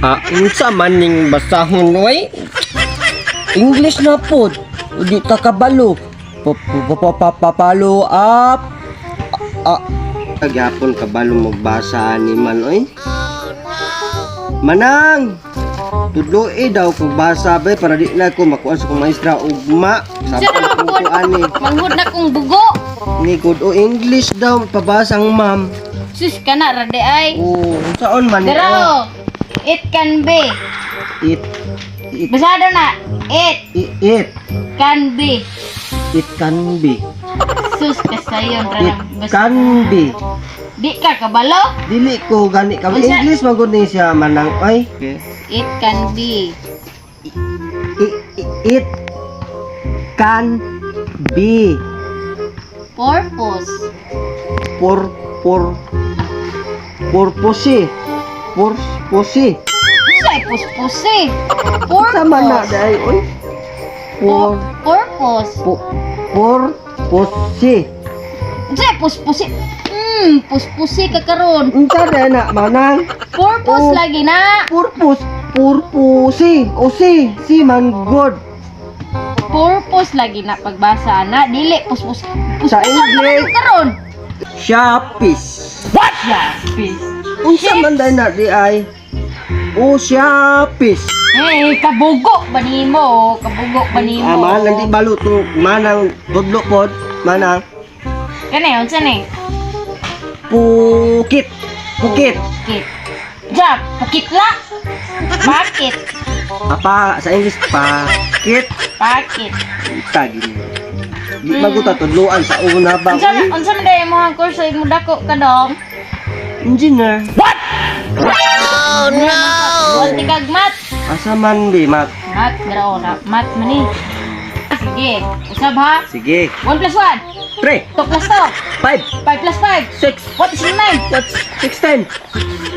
Ah, unsa man ning basahon oy? English na pod. Di ta kabalo. Follow up. Ah, kagyapon kabalo magbasa ni man oy. Manang. Tudloi daw kog basa bay para di na ko makuan sa kong maestra ugma. Unsa Sa naman ko pod? ani. Manghud na kong bugo. Ni good o English daw pabasa ang ma'am. Sus kana ra di ay. Oh, unsaon man ni? Oh? Dara. It can be. It Basado na. It it can be. It can be. Sus kasayon ra It na. can be. Di ka kabalo? Dili ko gani ka Unsa? English man gud ni siya, manang ay. It can be. It can be. Purpose. Por purpose. Purpose. Unsay puspuse? Unsa man na Purpose. dai oy? Por Purpose. Purpose. Unsay puspuse? Puspuse ka karon. Unsa dai na, manang? Purpose Oh. lagi na. Purpose, purpose. O si, si man god. Purpose lagi na pagbasa na. Dili puspus. Sa Puspusan naman English. ka karon. Shopis. Yes. Unsa man dai na di ay? O Shopis. Eh, kabugo ba nimo? Kabugo ba nimo? Ah, manang di balo to, manang tudlo pod, manang. Kani, unsa ni? Pukit. Pukit. Pukit. Jap, pukit la. Bakit? Apa sa English pakit? Pakit. Tagi. Di ba ko tudloan sa una ba? Unsa unsa man day mo ang kurso mo dako ka dong? Engineer. Oh no. Buwan kag math. Asa man bi mat? Math dara na, math man ni. Sige, usab ha. Sige. 1 plus 1, 3, 2 plus 2, 5, 5 plus 5. 6. What is 9? That's 16.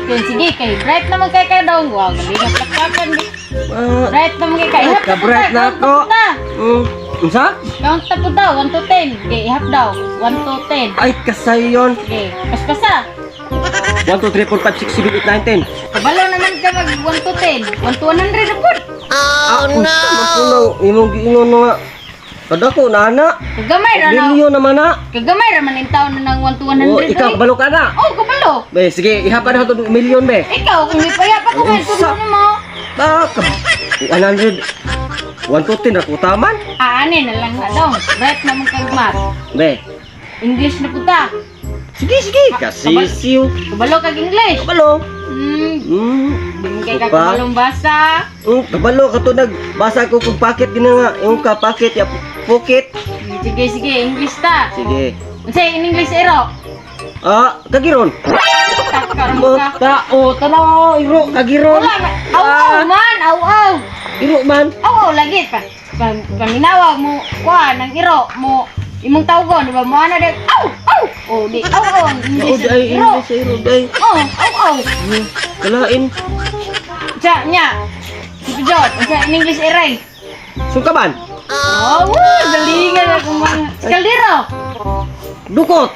Kaya sige, kay bright naman kay ka dong. Wow, galing ang plakapan. Ah, Bright naman kay ka. Ihap na Ka-bright po na ta, ako. count ta. Unsa? Count ta po daw, 1 to 10. Okay, ihap daw. 1 to 10. Ay, kasayon. Okay, paspasa. 1, 2, 3, 4, 5, 6, 7, 8, 9, 10. Kabalo naman ka mag 1 to 10. 1 to 100 na po. Oh, no! Imong giingon nga. Kadako na ana. Kagamay ra na. Milyon naman na. Kagamay ra man in taon na ng 1 to 100. Oh, ikaw oy. kabalo ka na. Oh, kabalo. Be, sige, ihapan na to milyon be. Ikaw, kung may paya pa ko, may Unsa? tulong mo. Ba, 100. 1 to 10 ra ko taman. Ah, ani na lang na daw. Bright naman kag math. Be. English na puta. Sige, sige. Kasisiw. Kabalo kag English. Kabalo. Di mo kay Upa. kabalong basa. Kabalo ka to nagbasa ko kung packet gina nga. Yung ka packet ya pukit. Sige, sige, English ta. Sige. Unsay in English ero? Ah, kagiron. Takaron ka. Tao, tanaw, iro, kagiron. Wala man. Aw, aw man, aw, aw. Iro man. Aw, aw lagi pa. Paminawa mo kuha ng iro mo imong tawgon, di ba? Mo ana di aw, aw. Oh, di aw, aw ang Oo, English di ay iro. English iro day. Oh, aw, aw. Kalain. Sa nya. Si Pijot, unsa in English iray? Sungkaban. Oh, woo, galingan ako mga kaldero. Dukot.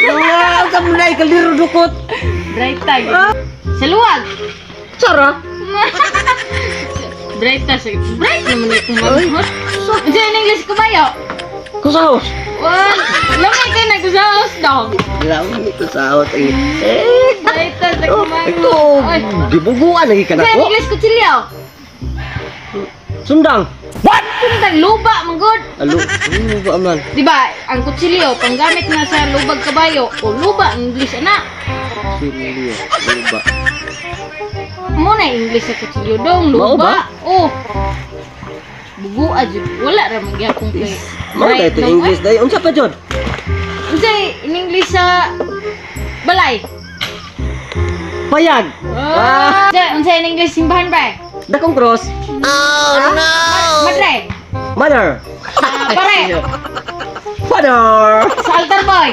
Ah, ang kamulay kaldero dukot. Bright tag. Sa luwag. Sara. Bright ta sa bright naman akong mga. Unsa in English kabayo? Kusahos. Wal, lamay kay nagsaos dog. Lami kusahos. Eh, Bright ta sa oh, kumango. ito, Ay. gibuguan lagi ka na Unsa in ko. English kutsilyo? Sundang. Sundang luba man gud. Alo, ano ba man? Di ba, ang kutsilyo panggamit na sa lubag kabayo o luba ang English ana. Silyo, luba. Mo na English sa kutsilyo dong, Mao luba. ba? Oh. Bugua jud wala ra man gyapon kay. Mao bright ito dong, English day. Unsa pa jud? ay. Unsay in English sa balay? Payag. Ah. Unsay in English simbahan ba? Dakong cross. Madre. Mother. Ah, pare. Father. Sa altar boy.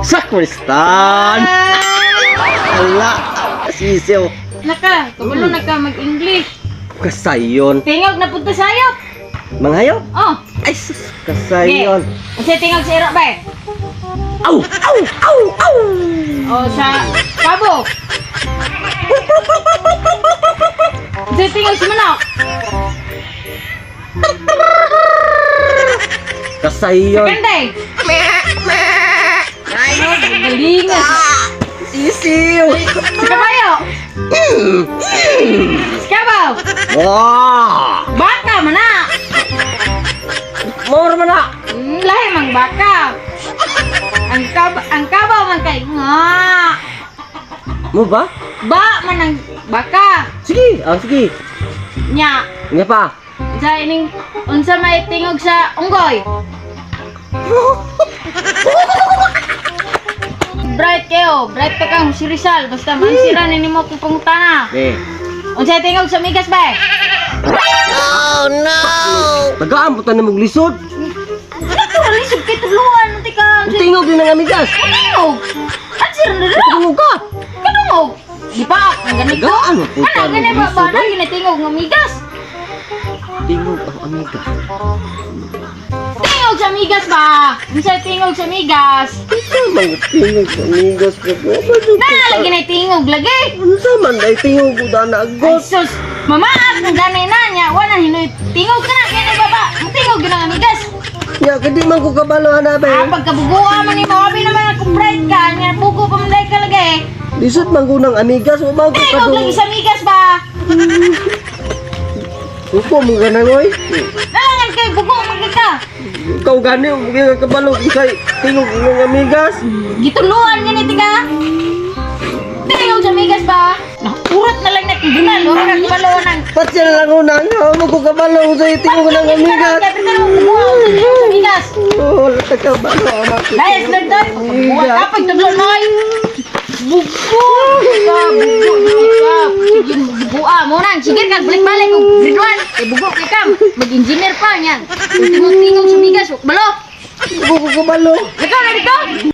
Sacristan. Ah. Ala. Sisiw. Naka, kabalo na ka mag-English. Kasayon. Tingog na punta sayop. Manghayo? Oh. Ay sus, kasayon. Unsay tingog sa iro ba? Aw, aw, aw, aw. Oh, sa pabo. tingog sa manok? Kasayon. Kandeng. Ay, galingan. Isiw. Sa kabayo. Sa kabaw. Wah! Baka man na. Moro man na. Lahi mang baka. Ang kabaw man kay nga. Mo ba? Ba man ang baka. Sige, ah, sige. Nya. Nga pa. Sa ining unsa may tingog sa unggoy? Bright kayo, bright pa kang si Rizal. Basta mansira ni nimo kung pangutana. Eh, Unsa tingog sa migas ba? tagaan po tayo mong lisod. Natural isip kay tudluan unti ka. Ang tingog din ang amigas. Tingog. Ansir na dira. Tingog ka. Kadungog. Di pa ang ganito. Tagaan mo po Ana tayo gani mong ba ba lisod. na ginatingog ng migas? Tingog ang amigas. Tingog sa migas ba? Unsa tingog sa migas? Unsa man tingog sa amigas ko? Na lagi na tingog lagi. Unsa man ay tingog ko dana Ay agos. sus, mamaat ng ganay na niya, wala hinoy tingog ka na kaya baba. Tingog gyud ang amigas. Nya kadi man ko kabalo ana ba. Ah, pagkabuguan man nimo, abi naman ako bright ka, nya bugo pa man dai ka lagi. Lisod man ko ng amigas wa man ko Tingog lagi kadungog. sa migas ba? Upo mo ganang oy. Nalangan kay bugo man ka. Ikaw gani mo kay kabalo kay tingog ng amigas. Gituluan gani tika. Tingog sa migas ba? Nakurat na lang na kibunal, wala kang kabalo ng Patya na lang una nga mo ko kabalo sa tingog ng amigas. Kaya ka bugo sa migas. Oh, wala ta kabalo ana. Dahil lang doy, pagkabuguan ka pagtudlo noy. Bugo ka, bugo ka. Sige, bugua mo nang. Sige ka, balik-balik og grade 1. Kay bugo kay kam, mag-engineer pa niyan. Tingog-tingog sa migas, wag balo. Upo ko kabalo. Ikaw na dito.